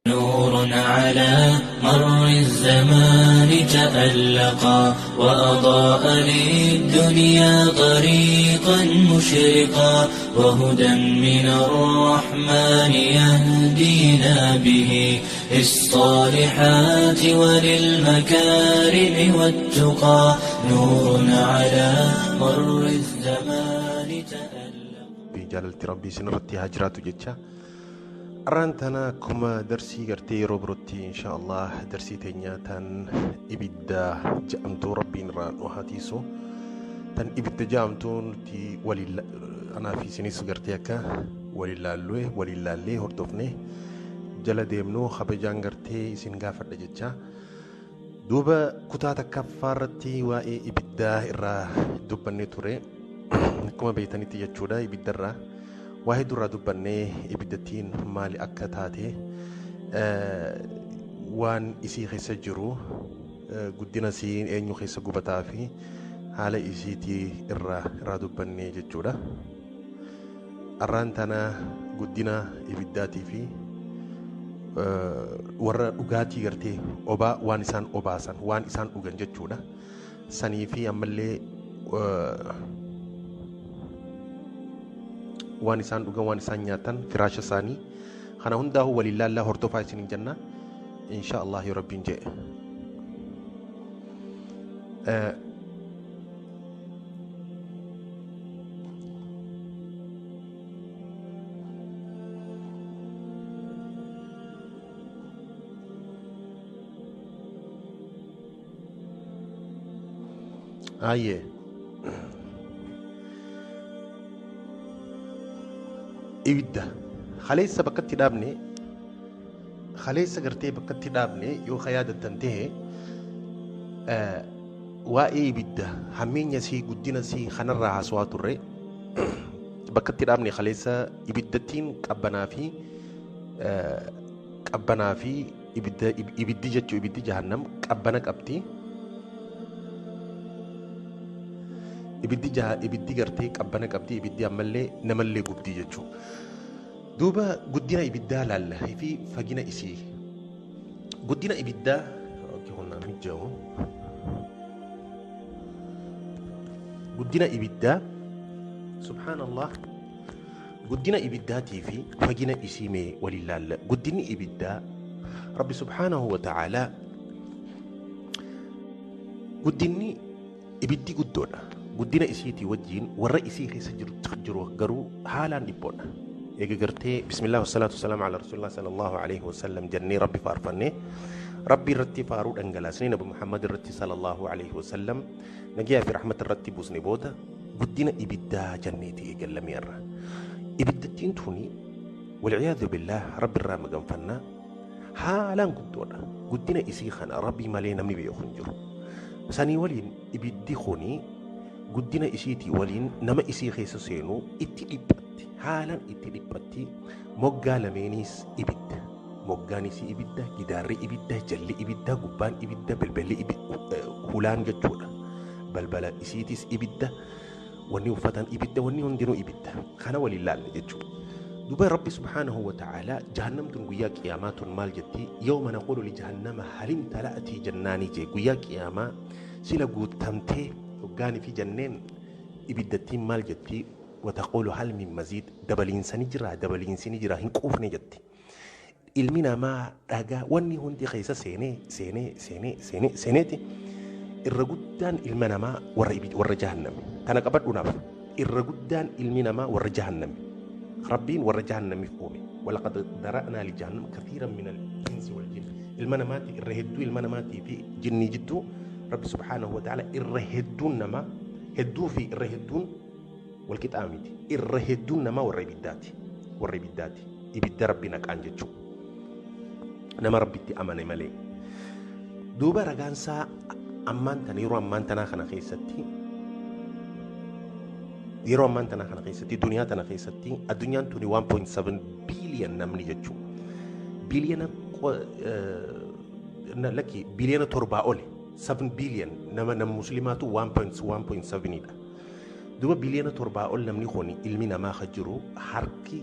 نور على مر الزمان تألقا وأضاء للدنيا طريقا مشرقا وهدى من الرحمن يهدينا به للصالحات وللمكارم والتقى نور على مر الزمان تألقا. Jaalalti Rabbii isin irratti haa jiraatu jecha. Arraan tana akkuma darsii gartee yeroo birootti, insha Allah, darsii teenya tan ibidda je'amtuu, Rabbiin irraa nu haa tiisu, tan ibidda je'amtuu nuti waliin, anaa fi isinis gartee akka waliin laallee, waliin laallee hordofne jala deemnu kabajaan gartee isin gaafadha jecha. Duuba kutaa takkaffaa irratti waa'ee ibiddaa irraa dubbannee ture. Akkuma beektanitti jechuudha, ibiddarraa waa hedduu irraa dubbannee, ibiddattiin maali akka taate, waan isii keessa jiru, guddina isii, eenyu keessa gubataa fi haala isiitii irraa dubbannee jechuudha. Arraan tana guddina ibiddaatii fi warra dhugaatii gartee obaa, waan isaan obaasan, waan isaan dhugan jechuudha. Sanii fi ammallee waan isaan dhugan, waan isaan nyaatan, firaasha isaanii kana hundaa'uu waliin laallaa hordofaa isiniin jenna, insha Allah, yoo Rabbiin jedhe. Ayyee. Ibidda kaleessa bakkatti dhaabne, kaleessa gartee bakkatti dhaabne, yoo ka yaadattan ta'e, waa'ee ibidda hammeenya isii, guddina isii kanarraa haasawaa turre. Bakkatti dhaabne kaleessa ibiddattiin qabbanaa fi ibidda, ibiddi jechuu, ibiddi jahannam qabbana qabdi. Ibiddi jaha, ibiddi gartee qabbana qabdi, ibiddi ammallee namallee gubdii jechuu. Duuba guddina ibiddaa laalla fi fagina isii. Guddina ibiddaa humnaan mijjaa'u. Guddina ibiddaa, subhaanallah, guddina ibiddaatii fi fagina isii mee waliin laalla. Guddinni ibiddaa, Rabbi subhaanahu wa ta'aalaa, guddinni ibiddi guddoodha. Guddina isiitii wajjiin warra isii keessa jiru garuu haalaan dhiphoodha. Eega gartee bismillah wasalaatu wasalaamu ala rasuulillah sallallahu alaihi wasallam jennee, Rabbi faarfannee, Rabbi irratti faaruu dhangalaasnee, Nabi Muhammad irratti sallallahu alaihi wasallam nagayaa fi rahmata irratti buusne booda, guddina ibiddaa janneeti eegallamee irra. Ibiddattiin tuni, walciyaadu billaah, Rabbi irraa maganfannaa, haalaan guddoodha. Guddina isii kana Rabbi malee namni beeku hin jiru. Sanii waliin ibiddi kuni guddina isiitii waliin nama isii keessa seenuu itti dhiphatti, haalaan itti dhiphatti. Moggaa lameeniis ibidda, moggaan isii ibidda, gidaarri ibidda, jalli ibidda, gubbaan ibidda, balballi hulaan jechuudha, balbala isiitis ibidda, wanni uffatan ibidda, wanni hundinuu ibidda. Kana waliin laalle jechuudha. Duuba Rabbi subhaanahu wa ta'aalaa jahannamtun guyyaa qiyaamaa tun maal jetti? Yawma naqulu li jahannama hal imtala'tii jennaanii jee. Guyyaa qiyaamaa sila guutamtee hoggaanii fi janneen, ibiddattiin maal jetti? Wataqulu hal min maziid, dabaliinsa ni jira, dabaliinsi ni jira, hin quufne jetti. Ilmi namaa dhagaa wanni hundi keessa seenee seenee seenee seenee seeneeti, irra guddaan ilma namaa warra warra jahannami. Tana qabadhunaaf, irra guddaan ilmi namaa warra jahannami. Rabbiin warra jahannamiif uume. Walaqad dara'naa li jahannam kathiiran min al-insi wal jinn. Ilma namaati irra hedduu, ilma namaatii fi jinnii jidduu, Rabbi subhaanahu wa ta'ala irra hedduun namaa, hedduu fi irra hedduun wal qixaa miti. Irra hedduun namaa warra ibiddaati. Warra ibiddaati. Ibidda Rabbi naqaan jechuudha. Nama Rabbitti amane malee. Duuba ragaansaa ammaan tana, yeroo ammaan tanaa kana keessatti, yeroo ammaan tanaa kana keessatti, duniyaa tana keessatti, addunyaan tuni 1.7 biiliyan namni jechuudha. Biiliyana lakki, biiliyana 7 oli, 7 biiliyan nama muslimaatu 1.7 dha. Duuba biiliyana 7 ol namni kun, ilmi namaa ka jiru, harki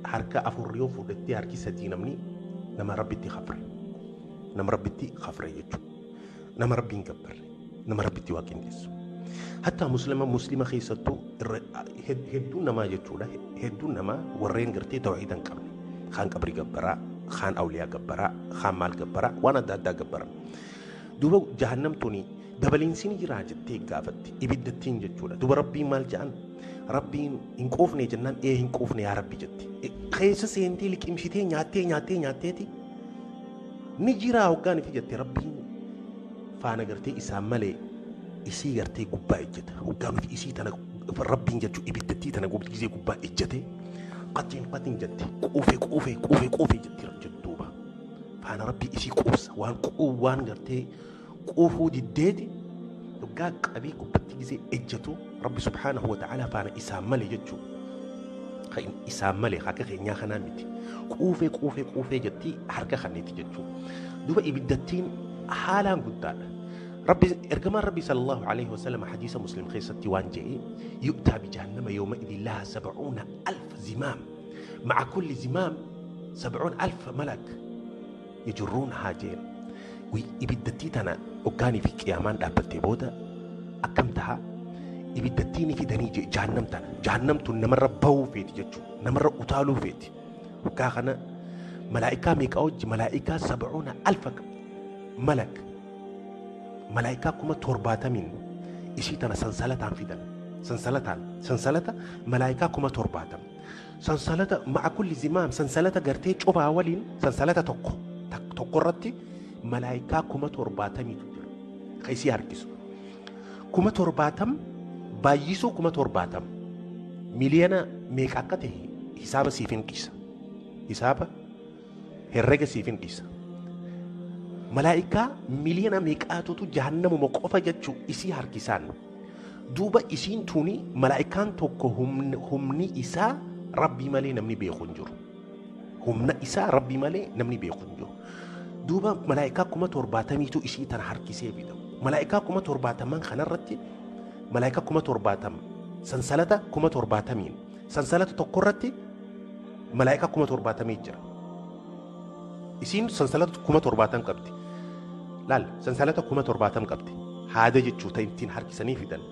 harka afur yoo fudhattee, harki sadii namni Nama Rabbitti kafre. Nama Rabbitti kafre jechuudha. Nama Rabbiin gabbarre. Nama Rabbitti waa qindeessu. Hatta muslima keessattuu hedduun namaa jechuudha. Hedduun namaa warreen gartee tawhiida hin qabne. Kaan qabrii gabbaraa, kaan awliyaa gabbaraa, kaan maal gabbaraa, waan adda addaa gabbaran. Duuba jahannam tuni dabaliinsi ni jiraa jettee gaafatti. Ibiddattiin jechuudha. Duuba Rabbiin maal jedhan? Rabbiin hin quufne jennaan ee hin quufne yaa Rabbi jetti. Keessa seentee liqimsitee nyaattee nyaattee nyaatteeti ni jiraa hoggaan ifi jette Rabbiin faana gartee isaan malee isii gartee gubbaa ejjeta. Hoggaan ifi isii tana Rabbiin jechuu ibiddattii tana gisee gubbaa ejjete qatiin qatiin jette quufee quufee quufee quufee jetti jettuuba. Faana Rabbii isii quubsa waan waan gartee quufuu diddeeti hoggaa qabii gubbatti gisee ejjetu Rabbi subhaanahu wa ta'ala faana isaan malee jechuu. Isaan malee akka keenyaa kanaa miti. Quufee quufee quufee jetti harka kanneeti jechuu. Duuba ibiddattiin haalaan guddaadha. Rabbi ergamaan Rabbi sallallahu alaihi wasallam hadiisa Muslim keessatti waan jedhe yu'taa bijahannama yawma idin laha 70,000 zimaam ma'a kulli zimaam 70,000 malak yajurruunahaa jeen. Ibiddattii tana hoggaanii fi qiyaamaan dhaabbattee booda akkam taha ibiddattii ni fidanii jee jahannam tana jahannam tun namarra bahuu feeti jechuudha namarra utaaluu feeti hoggaa kana malaa'ikaa meeqa wajji malaa'ikaa 70,000 malak malaa'ikaa 70,000 isii tana sansalataan fidan sansalataan sansalata malaa'ikaa 70,000 sansalata ma'a kulli zimaam sansalata gartee cufaa waliin sansalata tokko tokkorratti malaa'ikaa 70,000 jira ka isii harkisu 70,000 baay'isuu 70,000 miliyoona meeqa akka ta'e hisaaba siif hin dhiisa hisaaba herrega siif hin dhiisa malaa'ikaa miliyoona meeqaatutu jahannamuma qofa jechuu isii harkisaan duuba isiin tuni malaa'ikaan tokko humni isaa Rabbii malee namni beeku hin jiru humna isaa Rabbii malee namni beeku hin jiru duuba malaa'ikaa 70,000 isii tana harkisee fida malaa'ikaa 70,000 kanarratti malaa'ikaa 70,000 sansalata 70,000 sansalata tokkorratti malaa'ikaa 70,000 jira isiin sansalata 70,000 qabdi laal sansalata 70,000 qabdi haada jechuu ta'in ittiin harkisanii fidan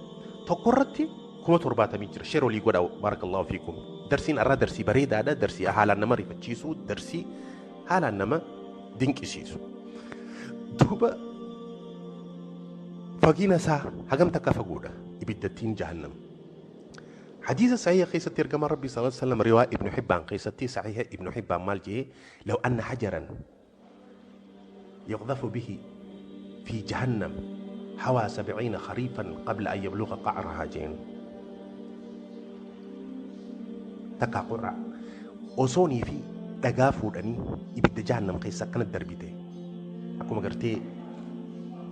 tokkorratti 70,000 jira sheer olii godha barakallahu fiikum darsiin arraa darsii bareedaadha darsii haalaan nama rifachiisu darsii haalaan nama dinqisiisu duuba fagiina isaa hagam takka fagoodha ibiddattiin jahannam حديث صحيح قيستي ارجم ربي صلى الله عليه وسلم رواية ابن حبان قيستي صحيح ابن حبان مال جه لو أن حجرا يقذف به في جهنم حوى 70 خريفا قبل أن يبلغ قعرها جين تكا قرع أصوني في دقافو أني يبد جهنم قيسة كانت دربيته أكو مقرتي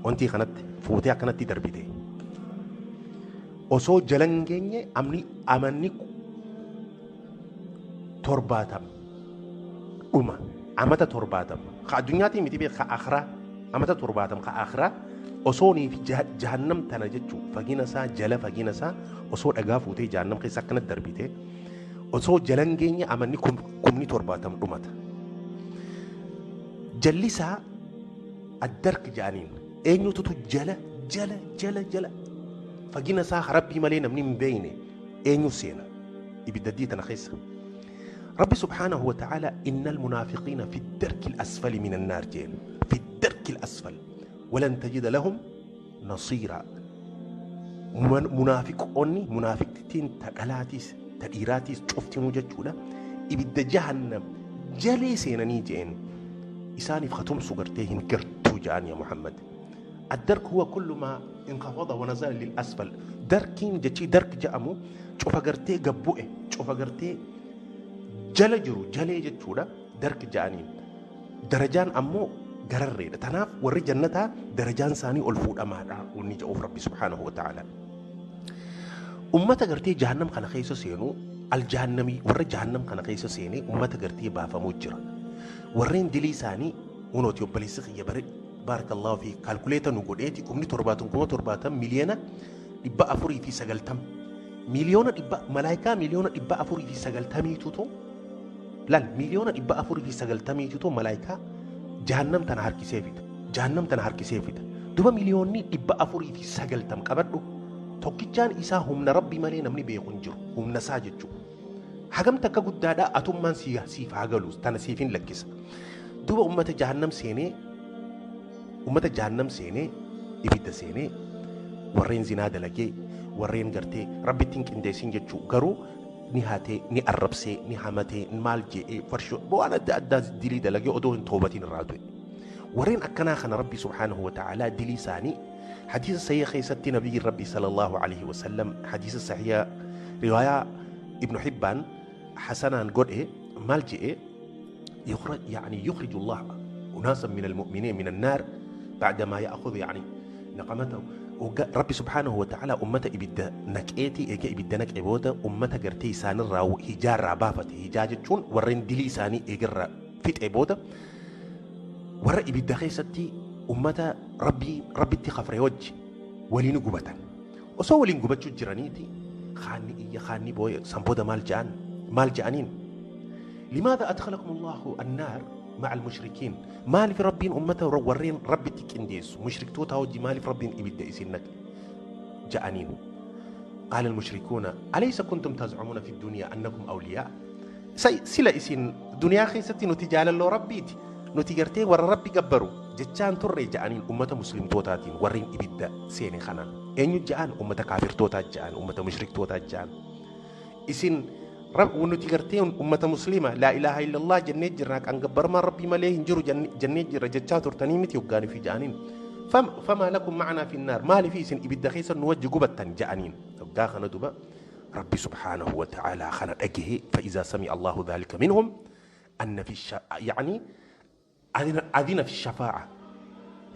وانتي كانت فوتي كانت دربيته osoo jalan geenye amni amanni 70 dhuma amata 70 ka addunyaatii miti beek ka akhiraa amata 70 ka akhiraa osoonii fi jahannam tana jechuu fagiina isaa jala fagiina isaa osoo dhagaa fuutee jahannam keessa akkanatti darbite osoo jalan geenye amanni kumni 70 dhumata. Jalli isaa addark jedhaniin eenyututu jala jala jala jala fagiina isaa Rabbii malee namni hin beekne eenyu seena ibidda tana keessa. ربي سبحانه وتعالى إن المنافقين في الدرك الأسفل من النار جين في الدرك الأسفل ولن تجد لهم نصيرا. منافق أني منافقتين تقلاتيس تديراتيس شفتي مججولة إبد جهنم جلي سيناني جين إساني ختم سقرتهن كرتو جان يا محمد. الدرك هو كل ما انخفض ونزل للأسفل. دركين جتي درك جأمو شوف قرتي قبوئه شوف قرتي jala jiru jalee jechuudha darki ja'aniin darajaan ammoo gararreedha. Tanaaf warri jannataa darajaan isaanii ol fuudhamaadha wanni jedhuuf Rabbi subhaanahu wa ta'ala. Ummata gartee jahannam kana keessa seenuu aljahannamii warra jahannam kana keessa seenee ummata gartee baafamuu jira. Warreen dilii isaanii hunooti obboleessi kiyya bare baarakallahu fi kaalkuleeta nu godheeti 70,070 miliyoona 490 miliyoona dhibba malaayikaa miliyoona 490 tutu Laal, 490,000,000 malaayikaa jahannam tana harkisee fida. Jahannam tana harkisee fida. Duba 490,000,000 qabadhu. Tokkichaan isaa humna Rabbi malee namni beeku hin jiru. Humna isaa jechuudha. Hagam takka guddaadha atummaan siif haa galu tana siif hin lakkisa. Duba ummata jahannam seenee, ummata jahannam seenee, ibidda seenee, warreen zinaa dalagee, warreen gartee Rabbitti hin qindeessin jechuu, garuu ni hatee, ni arrabsee, ni hamatee, maal je'ee, farshoo waan adda addaa dilii dalagee odoo hin toobatiin irraa du'e. Warreen akkanaa kana Rabbi subhaanahu wa ta'aalaa dilii isaanii hadiisa sahiha keessatti nabiyyiin Rabbi sallallahu alaihi wasallam hadiisa sahiha riwaayaa Ibnu Hibbaan hasanaan godhe maal je'e? يعني يخرج الله أناسا من المؤمنين من النار بعدما يأخذ يعني نقمته. ربي سبحانه وتعالى أمته إبدا نكئتي إيجا إبدا نكئ بودا أمته قرتي سان الراو هجار رابافته هجاج تشون ورين دلي ساني إيجر فيت إبودا ور إبدا خيستي أمته ربي تخفر وجه ولين قبتا وسو ولين قبتشو جرانيتي خاني إيا خاني بوي سنبودا مال جان مال جانين. لماذا أدخلكم الله النار مع المشركين؟ مال في ربين أمته ورين ربي تكنديس مشرك توتا وجي مال في ربين إبدا إسنك جانين. قال المشركون أليس كنتم تزعمون في الدنيا أنكم أولياء؟ سلا إسن دنيا خيستي نتجال الله ربيتي نتجرتي ور ربي جبروا جتان تري جانين أمة مسلم توتاتين ورين إبدا سيني خنان إنه جان أمة كافر توتا جان أمة مشرك توتا جان إسن رب ونتجرتين أمة مسلمة لا إله إلا الله جنة جرناك أن جبر ما ربي مليه نجرو جنة جر جتات ترتنيمت يوجاني في جانين فما لكم معنا في النار ما لي في سن إبدا خيسا نوجه جبتن جانين داخل ندبا ربي سبحانه وتعالى خلق أجهه. فإذا سمع الله ذلك منهم أن في يعني أذن في الشفاعة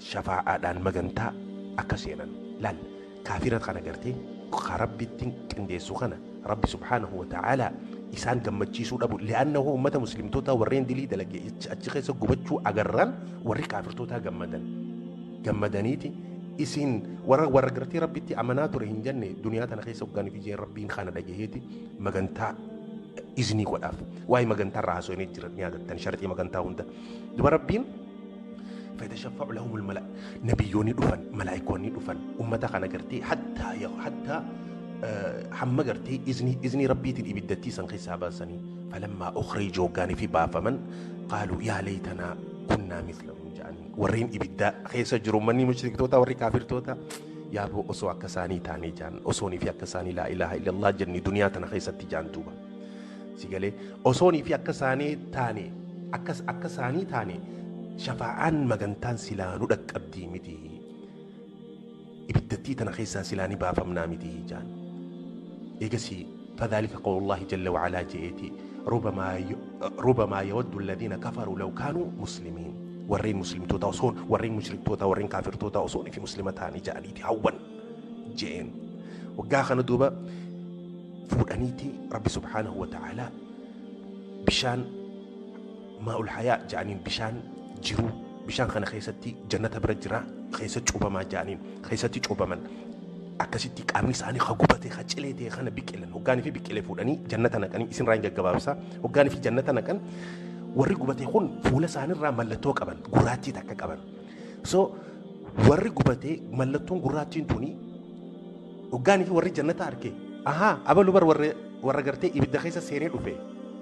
شفاعة لأن مجنتا أكسينا لأن كافرة خنجرتي خرب التين خنا ربي سبحانه وتعالى إسان جمتشيسو أبو لأنه أمة مسلم توتا ورين دلي دلجي أتشخيص جبتشو أجران وري كافر توتا جمدان جمدانيتي إسين ورا جرتي ربي تي أمانات رهن جنة دنيا تنخيص وجاني في جين ربي خانة دجهتي مجنتا إذني وقف واي مجنتا راسه نجر نيادة تنشرتي مجنتا هوندا دب ربين فيتشفع لهم الملأ نبيوني دفن ملائكوني دفن أمتا خانة جرتي حتى حما جرتي إذني ربي تدي بدتي سنخي ساباسني. فلما أخرجوا كان في بافمن قالوا يا ليتنا كنا مثلهم جاني ورين إبدا خيس جرمني مشرك توتا وري كافر توتا يا أبو أسوأ كساني تاني جان أسوني في أكساني لا إله إلا الله جني دنيا تنخيس تجان توبا سيقالي أسوني في أكساني تاني أكساني تاني شفاعان مغنتان سلانو دك أبدي متي إبدتي تنخيسا سلاني بافمنا متي جان إيجسي. فذلك قول الله جل وعلا جئتي ربما يود الذين كفروا لو كانوا مسلمين ورين مسلم توتا وصون ورين مشرك توتا ورين كافر توتا وصون في مسلمتان جانيتي هون جئين وقاخنا دوبا فودانيتي ربي سبحانه وتعالى بشان ماء الحياة جانين بشان جرو بشان خنا خيستي جنة برجرا خيست شوبما جانين خيستي شوبما akkasitti qaamni isaanii hagubatee hacilee ta'e kana biqilan hoggaanii fi biqilee fuudhanii jannata naqanii isin raan gaggabaabsaa hoggaanii fi jannata naqan warri gubatee kun fuula isaaniirraa mallattoo qaban gurraattii takka qaban. So warri gubatee mallattoon gurraattiin tuni hoggaanii fi warri jannata arge ahaa abalu bar warra gartee ibidda keessa seenee dhufe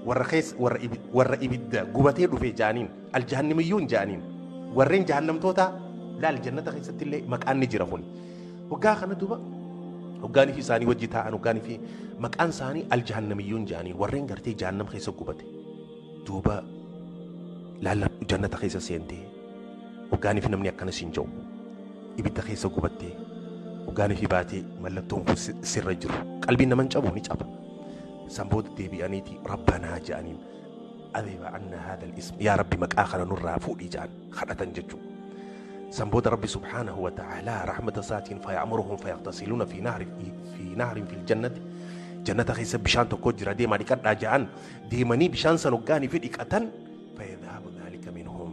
warra keessa warra ibidda gubatee dhufe jaaniin aljahannamiyyuun jaaniin warreen jahannamtoota laal jannata keessatti illee maqaan ni jira kun. Hoggaa kana duuba hoggaanii fi isaanii wajji taa'an hoggaanii fi maqaan isaanii aljahannamiyyuun jaaniin warreen gartee jahannam keessa gubate duuba laalla jannata keessa seentee hoggaanii fi namni akkana siin jiru ibidda keessa gubattee hoggaanii fi baatee mallattoon kun sirra jiru qalbiin naman cabu ni caba san booda deebi'aniiti rabbanaa ja'aniin adhiba anna haadha al-ism yaa rabbi maqaa kana nurraa fuudhii ja'an kadhatan jechuudha. سنبود ربي سبحانه وتعالى رحمة ساتين فيأمرهم فيغتسلون في نهر في الجنة جنة خيس بشان تكوجر دي ما ديكات راجعان دي مني بشان سنوغاني في ديكاتن فيذهب ذلك منهم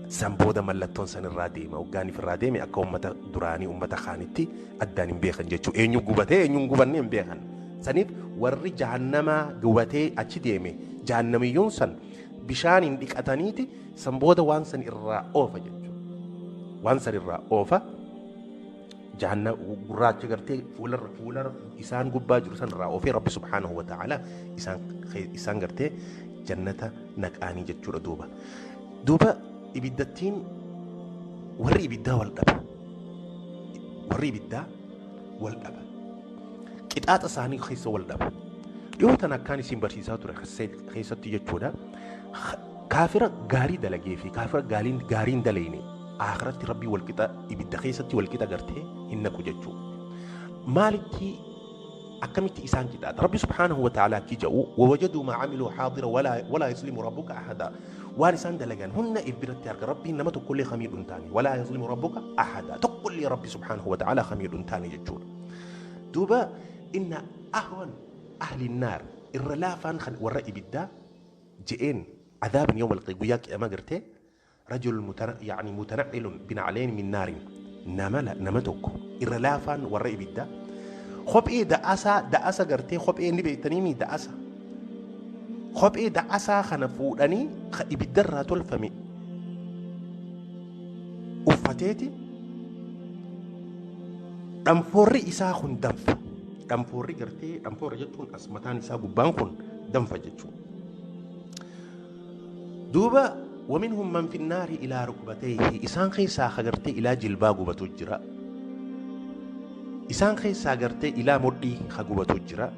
سنبود ملتون سن الراديمة وغاني في الراديمة أكا أمة دراني أمة خانتي أداني بيخن جيتشو إنيو قبتي إنيو قبني بيخن سنيف ورّي جهنم قبتي أتشي ديمي جهنميون سن Bishaaniin dhiqataniiti san booda waan san irraa oofa jechuudha. Waan san irraa oofa jahanna gurraacha gartee fuularra isaan gubbaa jiru san irraa oofee Rabbi subhaanahu wa ta'ala isaan gartee jannata naqaanii jechuudha duuba. Duuba ibiddattiin warri ibiddaa wal dhaba. Warri ibiddaa wal dhaba. Qixaaxa isaanii keessa wal dhaba. Dhiyoo tana akkaan isin barsiisaa ture keessatti jechuudha. Kaafira gaarii dalagee fi kaafira gaariin dalayne akhiratti Rabbii walqixa ibidda keessatti walqixa gartee hin naqu jechuudha. Maalitti akkamitti isaan qixaaxa? Rabbi subhaanahu wa ta'ala akki jedhu wawajaduu maa camiluu haadira walaa yuzlimu rabbuka ahada. Waan isaan dalagan hunda if biratti arga Rabbiin nama tokkollee kamiidhu hin taane walaa yuzlimu rabbuka ahada tokkollee Rabbi subhaanahu wa ta'ala kamiidhu hin taane jechuudha. Duuba inna ahwan ahli naar irra laafaan kan warra ibiddaa je'een عذاب يوم القيامة قيامة قرتي رجل يعني متنعل بنعلين من نار نملا نمتك إرلافا والرئي بدا خب إيه دأسا دأسا قرتي خب إيه نبي تنيمي دأسا خب إيه دأسا خنفودني إبدرة تلفمي أفتيتي دمفوري إساخن دمف دمفوري قرتي دمفوري جتون أسمتان إساقو بانخن دمف جتون دوبا ومنهم من في النار إلى ركبتيه إسان خيسا خغرتي إلى جلبا غبتو جرا إسان خيسا غرتي إلى مدي خغبتو جرا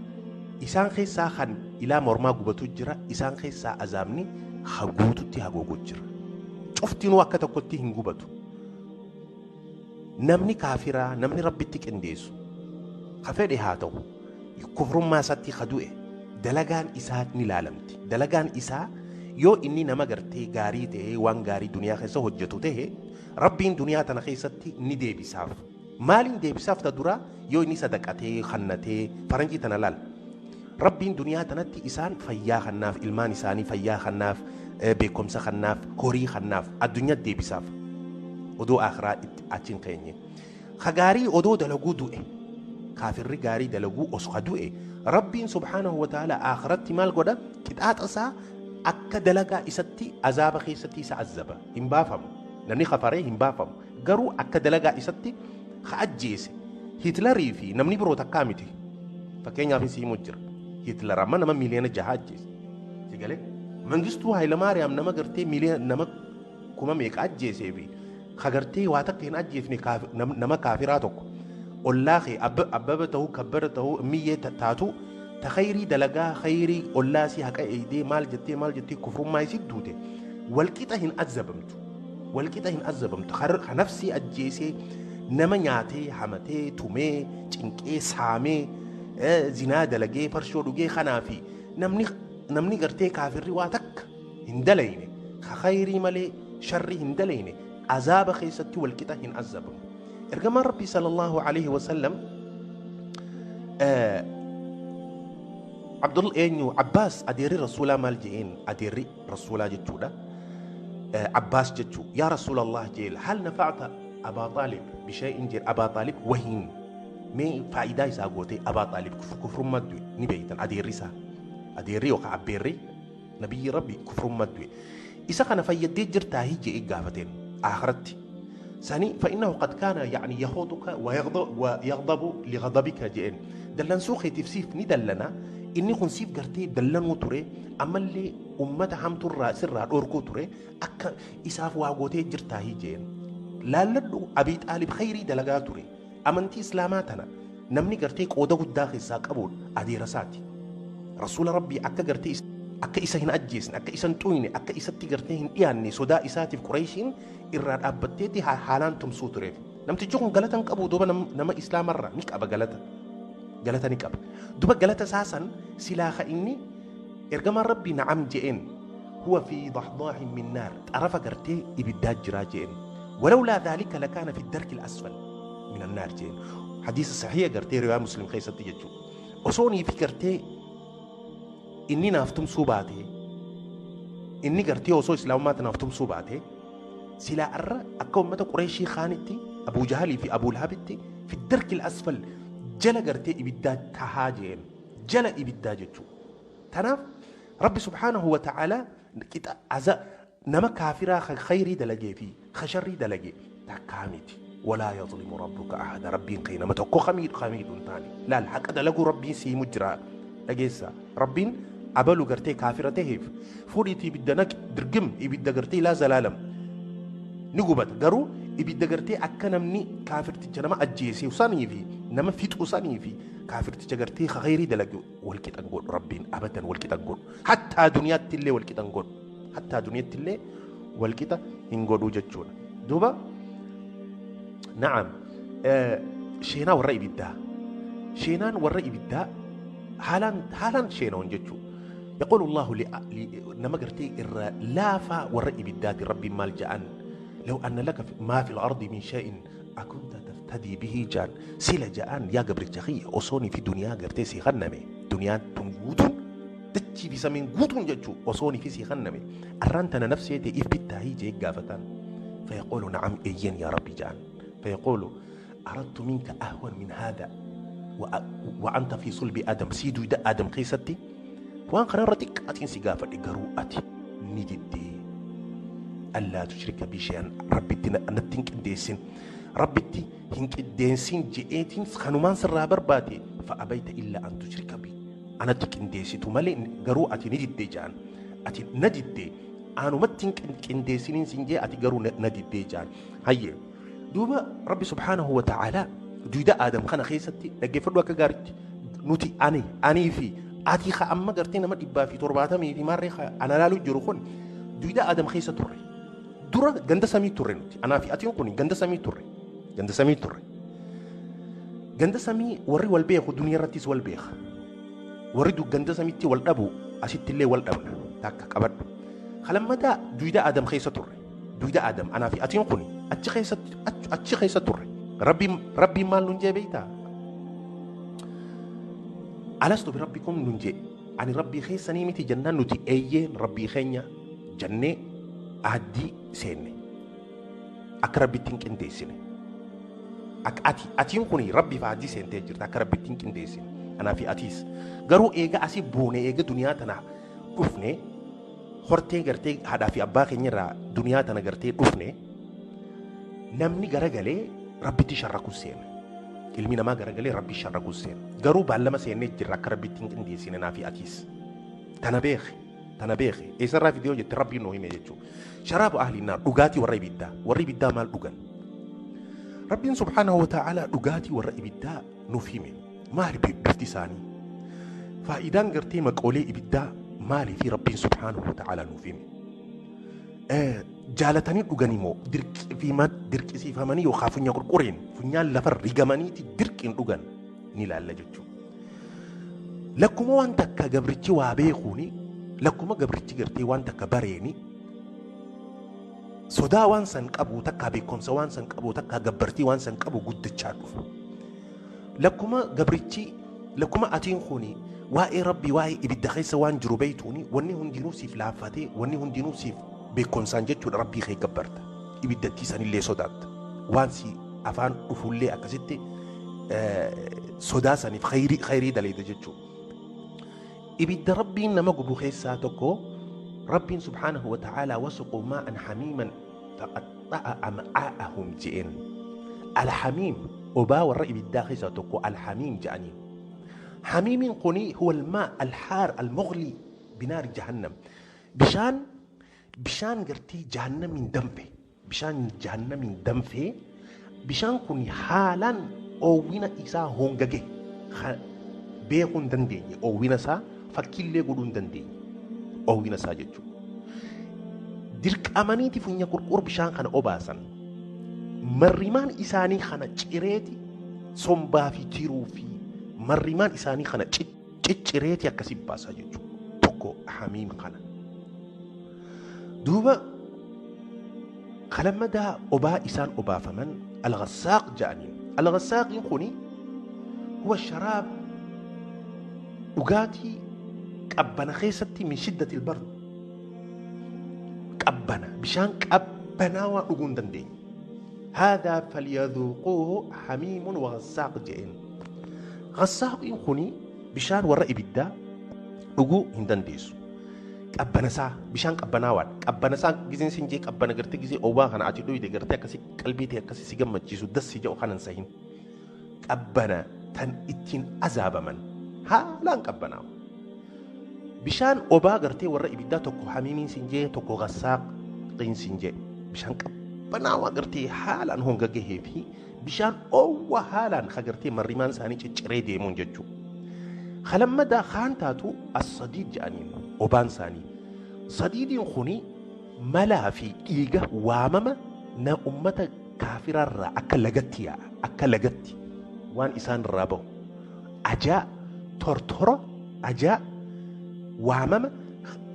إسان خيسا خن إلى مرما غبتو جرا إسان خيسا أزامني خغوتو تي هغوغو جرا شفتنو أكتا كنتي هنغبتو نمني كافرة نمني ربي تك انديسو خفيري هاتو كفر ما ستي خدوئه دلغان إسات نلالمتي دلغان إسا yoo inni nama gartee gaarii ta'ee waan gaarii duniyaa keessa hojjetu ta'e Rabbiin duniyaa tana keessatti ni deebisaaf. Maaliin deebisaaf ta dura yoo inni sadaqatee kannatee faranjii tana laal. Rabbiin duniyaa tanatti isaan fayyaa kannaaf ilmaan isaanii fayyaa kannaaf beekumsa kannaaf horii kannaaf addunyaa deebisaaf. Odoo akhiraa achi hin keenye. Ka gaarii odoo dalaguu du'e kaafirri gaarii dalaguu osoo ka du'e Rabbiin subhaanahu wa ta'ala akhiratti maal godha qixaaxa isaa akka dalagaa isatti azaaba keessatti isa azaba hin baafamu namni kafaree hin baafamu garuu akka dalagaa isatti ka ajjeese Hitlarii fi namni biroo takkaa miti fakkeenyaaf isiimu jira Hitlar amma nama miiliyoona 6 ajjeese si galee Mangistuu Hayilamaariyaam nama gartee miiliyoona nama kuma meeqa ajjeesee fi ka gartee waa takka hin ajjeefne nama kaafiraa tokko ollaa kee abbaba ta'uu kabbara ta'uu miyyee taatu تخيري دلقا خيري أولاسي هكا إيدي مال جتي مال جتي كفر ما يسيد دوتي والكتا هن أزبمت والكتا هن أزبمت خر نفسي أجيسي نما نياتي حمتي تومي تنكي سامي زنا دلقي فرشو دوجي خنافي نمني قرتي كافري واتك هندليني خيري مالي شري هندليني عذاب خيستي والكتا هن أزبم إرجما ربي صلى الله عليه وسلم عبد الله إنه عباس أديري رسولا مال جين أديري رسولا جتودا عباس جتو يا رسول الله جيل هل نفعت أبا طالب بشيء جيل أبا طالب وهين مي فائدة يساقوتي أبا طالب كفر مدوي نبيتا أديري سا أديري وقع عبيري نبي ربي كفر مدوي إذا كان فيدي جرتا هيجي إقافتين آخرتي ثاني فإنه قد كان يعني يخوضك ويغضب لغضبك جين دلن سوخي تفسيف ندلنا inni kun siif gartee dallanuu ture ammallee ummata hamturraa sirraa dhorkuu ture akka isaaf waa gootee jirtaa jeen laalladhu Abii Xaalib khayrii dalagaa ture amantii islaamaa tana namni gartee qooda guddaa keessaa qabuun adeera isaati rasuula rabbii akka gartee akka isa hin ajjeesne akka isa hin xuyne akka isatti gartee hin dhiyaanne sodaa isaatiif Qureeshiin irraa dhaabbatteetti haalaan tumsuu tureef namtichi kun galata hin qabu duuba nama islaamarraa ni qaba galata galata ni qaba duba galata isaasan silaa ka inni ergamaan rabbii na'am je'een huwa fi dahdaahin min naar xarafa gartee ibiddaa jiraa je'een walawlaa dhaalika lakaana fi darki al-asfal min annaar je'een hadiisa sahiha gartee riwaa muslim keessatti jechuu osoonii fi gartee inni naaf tumsuu baatee inni gartee osoo islaamummaa naaf tumsuu baatee silaa arra akka ummata Qureeshii kaanitti Abuu Jahalii fi Abuu Lahabitti fi darki al-asfal jala gartee ibiddaa tahaa jeen jala ibiddaa jechuu tanaaf rabbi subhaanahu wa ta'ala Qixa aza nama kaafiraa khayrii dalagee fi sharrii dalage takkaa miti. Walaa yazlimu rabbuka ahada, rabbiin kee nama tokko kamiidhu hin taane. Laal, haqa dalaguu rabbiin siimu jira, dhageessa. Rabbiin abalu gartee kaafira taheef fuudhiitii ibidda naqi, dirgim ibidda gartee ilaa zalaalam ni gubata. Garuu ibidda gartee akka namni kaafirticha nama ajjeese sanii fi nama fixu sanii fi kaafirticha gartee khayrii dalage wal qixan godhu rabbiin, abadan wal qixan godhu. Hattaa duniyaatti illee wal qixan godhu, hattaa duniyaatti illee wal qixa hin godhuu jechuudha. Duuba na'am, sheenaa warra ibiddaa, sheenaan warra ibiddaa haalaan haalaan sheenawan jechuudha. يقول الله نما قرتي إر لافا ور إبدات ربي مال جأن لو أن لك ما في الأرض من شيء أكنت تفتدي به جان سيلا جأن يا قبر جخي أصوني في دنيا قرتي سي غنمي دنيا تنقوتون تتشي في سمين قوتون جتشو أصوني في سي غنمي أرانتنا نفسي تي إف بالتاهي جيك قافتان. فيقول نعم إيين يا ربي جان. فيقول أردت منك أهون من هذا وأنت في صلب آدم سيدو دا آدم قيستي waan kana irra xiqqaatiin si gaafadhe, garuu ati ni diddee. Allaa tushrika bi shay'an, rabbitti natti hin qindeessin, rabbitti hin qindeessin je'eetiin kanumaan sirraa barbaade. Fa abayta illa an tushrika bi, anatti qindeessitu malee, garuu ati ni diddee ja'an. Ati na diddee, anumatti hin qindeessiniin sin jee, ati garuu na diddee ja'an. Hayyee, duuba rabbi subhaanahu wa ta'aalaa duuda aadam kana keessatti, dhaggeeffadhu akka gaariitti, nuti ani anii fi ati ka amma gartee nama 170 fi maarree ana laaluu jiru kun duuda aadam keessa turre. Dura ganda samii turre nuti, anaa fi atiin kun ganda samii turre, ganda samii turre. Ganda samii warri wal beeku duniyaa irrattis wal beeka, warri ganda samiitti wal dhabu asitti illee wal dhabna. Takka qabadhu, kalammataa duuda aadam keessa turre. Duuda aadam anaa fi atiin kun achi keessa, achi keessa turre. Rabbiin maal nun jee beektaa? Alastu birabbikum nun jee. Ani rabbii keessanii miti jennaan, nuti eeyyeen rabbii keenya jennee aaddii seenne. Akka rabbitti hin qindeessine. Akka ati atiin kun rabbiif aaddii seentee jirta, akka rabbitti hin qindeessine anaa fi atiis. Garuu eega asii buune, eega duniyaa tana dhufne, hortee gartee haadhaa fi abbaa keenya irraa duniyaa tana gartee dhufne, namni garagalee rabbitti sharrakuu seene. Ilmi namaa garagalee rabbi sharrakuu seene. Garuu baallama seennee jirra akka rabbitti hin qindeessine naa fi atiis. Tana beeki, tana beeki. Eessarraa fidee jette, rabbiin nuu hime jechuudha. Sharaabu ahli naar, dhugaatii warra ibiddaa. Warri ibiddaa maal dhugan? Rabbiin subhaanahu wa ta'aalaa dhugaatii warra ibiddaa nuuf hime. Maali bifti isaanii? Faayidaan gartee maqoolee ibiddaa maalii fi rabbiin subhaanahu wa ta'aalaa nuuf hime? Jaalatanii dhuganii moo dirqisiifamanii yookaan funya qurqureen funyaan lafa rigamaniiti dirqiin dhugan ni ilaalla jechuudha. Lakkuma waan takka gabrichi waa beekuuni, lakkuma gabrichi gartee waan takka bareeni, sodaa waan san qabu takka, beekumsa waan san qabu takka, gabbartii waan san qabu guddachaa dhufa. Lakkuma gabrichi, lakkuma atiin kuni waa'ee rabbii, waa'ee ibidda keessa waan jiru beeytuuni, wanni hundinuu siif laaffatee, wanni hundinuu siif beekumsaan jechuudha, rabbii kee gabbarta. Ibiddattii sanillee sodaatta. Waan si afaan dhufullee akkasitti sodaa saniif khayrii khayrii daleeda jechuudha. Ibidda rabbiin nama gubu keessaa tokko, rabbiin subhaanahu wa ta'aalaa wasuquu maa'an hamiiman faqaxxa'a am'aa'ahum je'een. Alhamiim obaa warra ibiddaa keessaa tokko alhamiim je'aniin. Hamiimiin kuni huwa almaa alhaar almughli binaari jahannam. Bishaan gartee jahannamiin danfe, bishaan jahannamiin danfee, bishaan kun haalaan oowwina isaa hongage beekuu hin dandeenye, oowwina isaa fakkiillee godhuu hin dandeenye oowwina isaa jechuudha. Dirqamaniiti funya qurqur bishaan kana obaasan, marrimaan isaanii kana cireeti, sombaa fi tiruu fi marrimaan isaanii kana ciccireeti akkasii baasaa jechuudha. Tokko hamiim kana. Duuba kalammadaa obaa isaan obaafaman alghassaaq jedhaniin. Alghassaaqiin kuni huwa sharaab, dhugaatii qabbana keessatti, min shiddati albard, qabbana, bishaan qabbanaawaa dhuguu hin dandeenye. هذا فليذوقوه حميم وغساق جئين. غساق kuni bishaan warra ibiddaa dhuguu hin dandeessu. Qabbanasaa bishaan qabbanaawaadha. Qabbanasaa gizeen sin jee qabbana gartee gizee obaa kana ati dhuyde gartee akkasii qalbii ta'e akkasii si gammachiisu dassi jedhu kanan sahin. Qabbana tan ittiin azaabaman haalaan qabbanaawa. Bishaan obaa gartee warra ibiddaa tokko hamiimiin sin jee tokko gassaaqiin sin jee bishaan qabbanaawaa gartee haalaan honga gahee fi bishaan oowwa haalaan ka gartee marrimaan isaanii cicciree deemuun jechuudha. Kalammadaa kaan taatu as-sadiid jedhaniin obaan isaanii. Sadiidiin kuni malaa fi dhiiga waamama na ummata kaafirarraa akka lagatti yaa'a akka lagatti waan isaan irraa bahu. Ajaa tortora ajaa waamama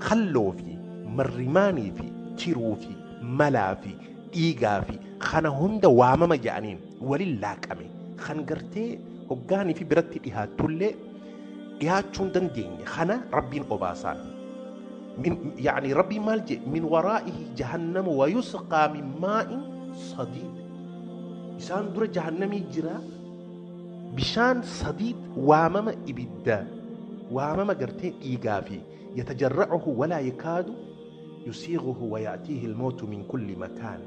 kalloo fi marrimaanii fi tiruu fi malaa fi dhiigaa fi kana hunda waamama jedhaniin waliin laaqame kan gartee hoggaanii fi biratti dhihaattullee dhiyaachuu hin dandeenye kana rabbiin obaasaan. Yani rabbiin maal jedhe min waraa'ihi jahannamu wa yusqaa min maa'in sadiid. Isaan dura jahannamii jira bishaan sadiid waamama ibidda waamama gartee dhiigaa fi yatajarra'uhu walaa yakaadu yusiiguhu wa ya'tiihi almawtu min kulli makaan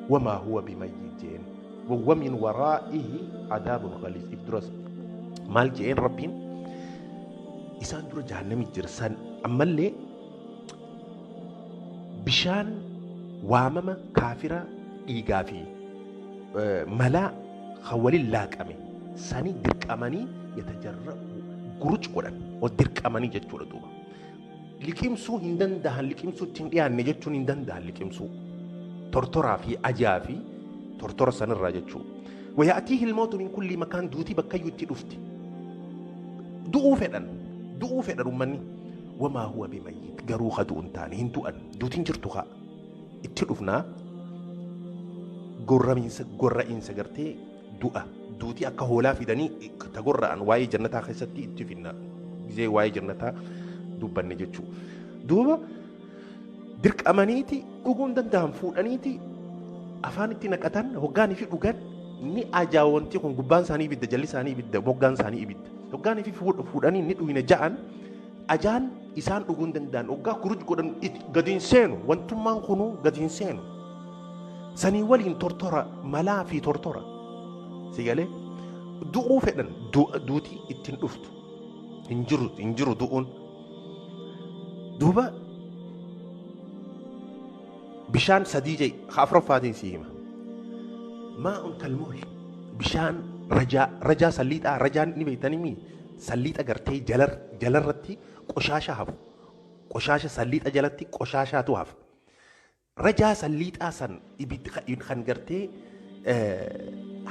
wamaa huwa bimayyit jeen wa min waraa'ihi cadaabun ghaliiz. If duras maal je'een rabbiin isaan dura jahannamii jira san ammallee bishaan waamama kaafira dhiigaa fi malaa kan waliin laaqame sanii dirqamanii yatajarra'u guruc godhan o dirqamanii jechuudha duuba. Liqimsuu hin danda'an liqimsuu ittiin dhiyaanne jechuun hin danda'an liqimsuu tortoraa fi ajaa fi tortora sanirraa jechuudha. Wayaatiihi ilmootu min kulli makaan duutii bakkayyuu itti dhufti. Du'uu fedhan uummanni. Wamaa huwa bimayyit garuu ka du'u hin taane hin du'an duutiin jirtu haa itti dhufnaa gorra'iinsa gartee du'a duutii akka hoolaa fidanii ta gorra'an waa'ee jannataa keessatti itti finna gizee waa'ee jannataa dubbanne jechuudha. Duuba dirqamaniiti dhuguu hin danda'an fuudhaniiti afaan itti naqatan hoggaanii fi dhugan ni ajaawanti kun gubbaan isaanii ibidda jalli isaanii ibidda moggaan isaanii ibidda hoggaanii fi fuudhanii ni dhuyina ja'an ajaan isaan dhuguu hin danda'an hoggaa kuruj godhan gadi hin seenu wantummaan kunuu gadi hin seenu sanii waliin tortora malaa fi tortora si galee du'uu fedhan duutii ittiin dhuftu hin jiru du'uun duuba bishaan sadii jee afuraffaatiin si hima maa'un kalmuhl bishaan rajaa salliixaa rajaan ni beektanii mi salliixa gartee jalarratti qoshaasha hafu qoshaasha salliixa jalatti qoshaashaatu hafu rajaa salliixaa san kan gartee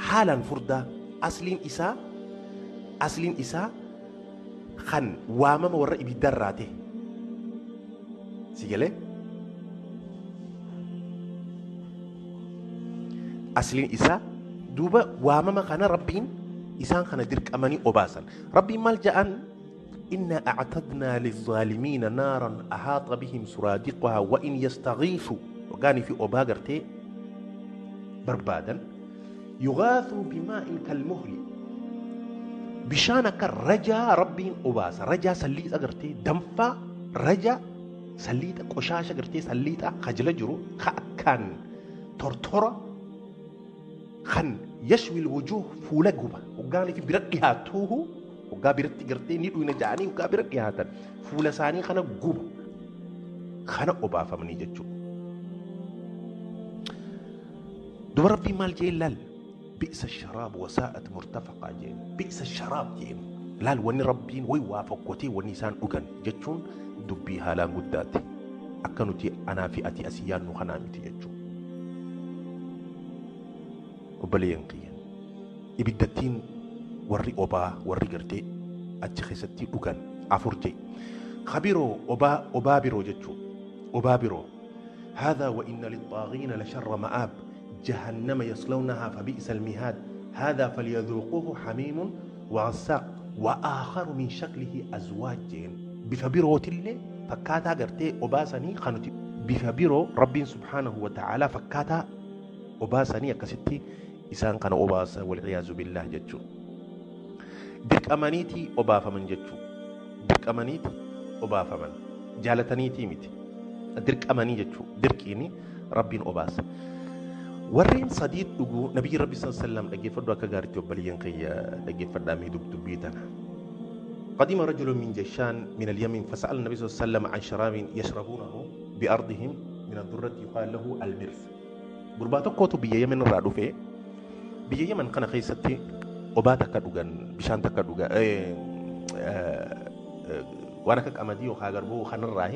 haalaan furdaa asliin isaa kan waamama warra ibiddarraa ta'e si galee asliin isaa duuba waamama kana rabbiin isaan kana dirqamanii obaasan rabbiin maal ja'an inna a'tadnaa lizaalimiina naaran ahaata bihim suraadiquhaa wa in yastaghiisu wagaanii fi obaa gartee barbaadan yugaasuu bimaa'in kalmuhli bishaan akka rajaa rabbiin obaasa rajaa salliixa gartee danfaa rajaa salliixa qoshaasha gartee salliixa kajala jiru ka akkaan tortora kan yashwi alwujuh fuula guba hoggaanii fi bira dhiyaatuuhu hoggaa biratti gartee ni dhuyna ja'anii hoggaa bira dhiyaatan fuula isaanii kana guba kana obaafamanii jechuudha. Duba rabbii maal jee laal bi'sa sharaab wasaa'at murtafaqaa jeen bi'sa sharaab jeen laal wanni rabbiin way waa fokkotee wanni isaan dhugan jechuun dubbii haalaan guddaati akka nuti anaa fi ati asii yaadnu kanaa miti jechuudha. Obboleeyyan kiyya ibiddattiin warri obaa warri gartee achi keessatti dhugan afur jee kabiroo obaa biroo jechuudha obaa biroo هذا وإن للطاغين لشر مآب جهنم يصلونها فبئس المهاد هذا فليذوقوه حميم وغساق وآخر من شكله أزواج بفبيرو تلي فكاتا قرتي أباسني خانتي بفبيرو ربي سبحانه وتعالى فكاتا أباسني أكستي إسان كان أباسا والعياذ بالله جتشو دك أمانيتي أبافا من جتشو دك أمانيتي أبافا من Jaalataniitii miti. Dirqamanii jechuudha. Dirqiini Rabbiin obaasa. Warreen sadii dhuguu Nabiyyi Rabbi sallallahu alaihi wasallam dhaggeeffadhu akka gaariitti obboleeyyan kiyya dhaggeeffadhaa mee dubbii tana. قدم رجل من جيشان من اليمن فسأل النبي صلى الله عليه وسلم عن شراب يشربونه بأرضهم من الذرة يقال له المرس. Gurbaa tokkotu biyya Yemen irraa dhufe. Biyya Yemen kana keessatti obaa takka dhugan, bishaan takka dhugan, waan akka qamadii yookaan garbuu kanarraa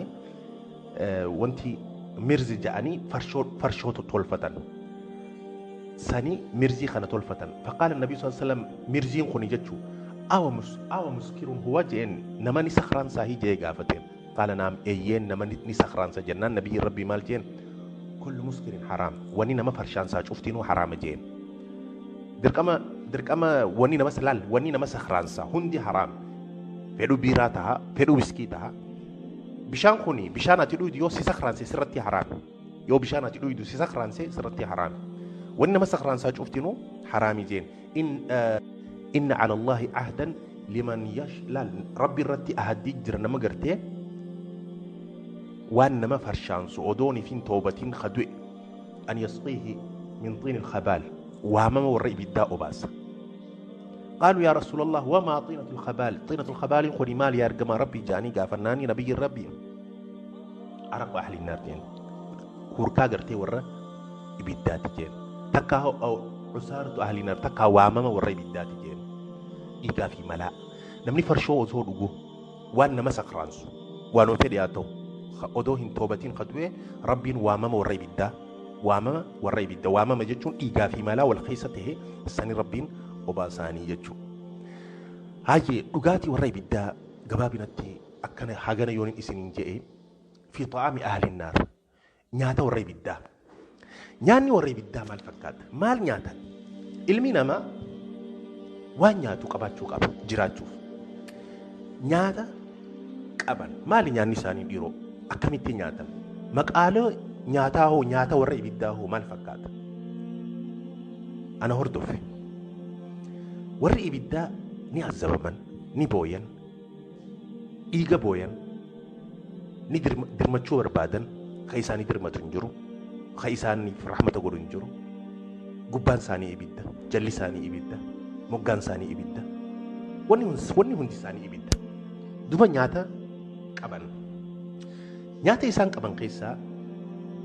wanti mirzi jedhanii farshoo tolfatan. Sanii mirzii kana tolfatan. فقال النبي صلى الله عليه وسلم mirziin kuni jechuu awa muskirun huwa jeen nama ni sakhraansaa hi jee gaafateen. قال نعم eeyyeen nama ni sakhraansa jennaan nabiyyi Rabbii maal jeen كل مسكر حرام wani nama farshaansaa cuftinuu haraama jeen. Dirqama wani nama laal wani nama sakhraansaa hundi haraam. Fedhu biiraa taha, fedhu wiskii taha. Bishaan kuni bishaan ati dhugdu yoo si sakhraanse sirratti haraam. Yoo bishaan ati dhugdu si sakhraanse sirratti haraam. Wani nama sakhraansaa cuftinuu haraami jeen. إن على الله عهدا لمن يش لا ربي رتي أهدي جرا نما قرتي وان نما فرشانسو أدوني فين توبتين خدوئ أن يسقيه من طين الخبال وما ورئي بالداء باس. قالوا يا رسول الله وما طينة الخبال؟ طينة الخبال خني مال يا رجما ربي جاني قافناني نبي ربي عرق أهل النار جين كوركا قرتي ورا بالدات جين تكا أو عسارة أهل النار تكا وامما ورئي بالدات جين إيقا في ملاء نمني فرشو أزور أجو وأن ما سكرانسو وأنو فدياتو أدوهن توبتين خدوه ربي وامما ورئي بالدا وامما ورئي بالدا وامما جتشون إيقا في ملاء والخيسة هي سني ربين وباساني جتشو هاي لغاتي ورئي بالدا قبابنتي أكنا حاجنا يونين إسنين جئ في طعام أهل النار نياتا ورئي بالدا نياني ورئي بالدا مال فكات مال نياتا ilmi namaa waan nyaatu qabaachuu qaba jiraachuuf. Nyaata qaban maali nyaanni isaanii dhiiroo akkamitti nyaatan? Maqaalee nyaataa hoo nyaata warra ibiddaa hoo maal fakkaata? Ana hordofe. Warri ibiddaa ni azzabaman, ni booyan, dhiiga booyan, ni dirmachuu barbaadan, ka isaanii dirmatu hin jiru, ka isaaniif rahmata godhu hin jiru. Gubbaan isaanii ibidda, jalli isaanii ibidda, moggaan isaanii ibidda, wanni hundi isaanii ibidda. Duba nyaata qaban. Nyaata isaan qaban keessaa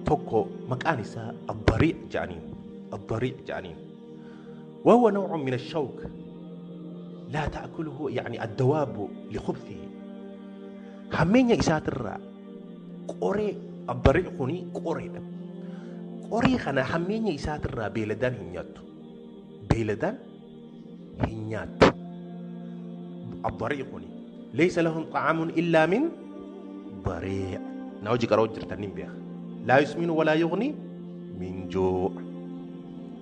tokko maqaan isaa ad-dariic jedhaniin. Ad-dariic jedhaniin. وهو نوع من الشوك لا تأكله يعني الدواب لخبثه. همين إسات الراء قري الضريع خني قري قري خنا همين إسات الراء بيلدان هنيات بيلدان هنيات الضريع خني ليس لهم طعام إلا من ضريع نوجي كروجر تنين بيخ لا يسمن ولا يغني من جوع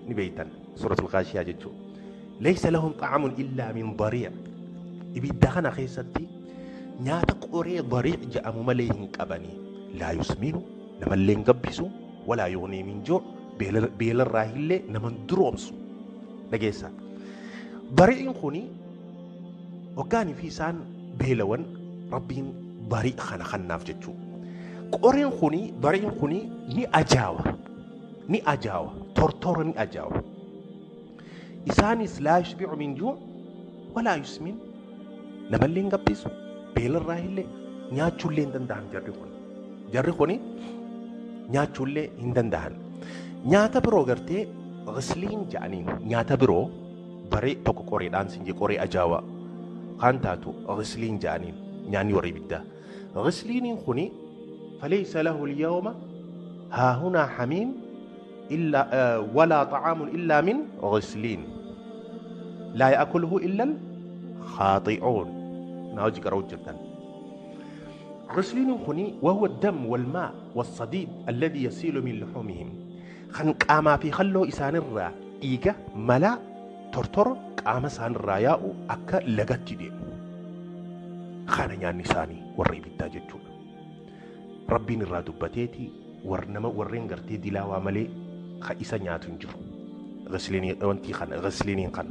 نبيتا سورة الغاشية جتشو ليس لهم طعام إلا من ضريع إبدا خنا خيستي نياتا قري ضريع جاء ممليهن قبني لا يسمن نملين قبسو ولا يغني من جوع بيل الراهل نمن درومسو نجيسا ضريع خوني وكان في سان بيلون ربين ضريع خنا خناف جتشو قرين خوني ضريع خوني ني أجاوة ني أجاوة تورتور ني أجاوة إسانيس لا يشبع من جوع ولا يسمن نملين قبسو بيل الراهل نياتشو اللي هندندهن جرخوني نياتشو اللي هندندهن نياتا برو غرتي غسلين جانين نياتا برو بري توكو قوري دانسين جي قوري أجاوة خانتاتو غسلين جانين نياني وري بدا غسلين خوني فليس له اليوم ها هنا حميم إلا ولا طعام إلا من غسلين لا يأكله إلا الخاطئون ناوجي كروجرتن غسلين خني وهو الدم والماء والصديد الذي يسيل من لحومهم خن قاما في خلو إسان الرا إيجا ملا ترتر قاما سان الراياء أكا لغتي دي خانا يعني ساني ورّي بالتاججون ربين الرا دبتيتي ورنما ورين قرتي دلاوا ملي خا إسا نياتون جرو غسليني وانتي خان غسليني خان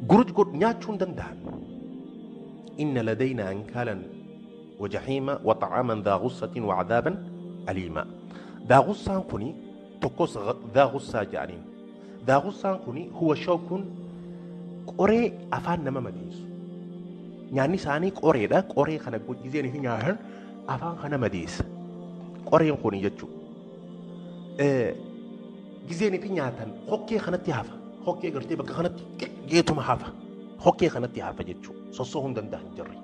guruj god nyaachuun danda'an Inna ladaynaa ankaalan wa jahiima wa ta'aaman dhaa ghussatin wa cadaaban aliima. Dhaa ghussaan kuni tokkos dhaa ghussaa jedhaniin. Dhaa ghussaan kuni huwa shawkun, qoree afaan nama madeessu. Nyaanni isaanii qoreedha. Qoree kana gizeen fi nyaatan afaan kana madeessa. Qoreen kuni jechuudha. Gizeen fi nyaatan hokkee kanatti hafa. Hokkee gartee bakka kanatti geetuma hafa. Hokkee kanatti hafa jechuudha. Sossoo hin danda'an jirri.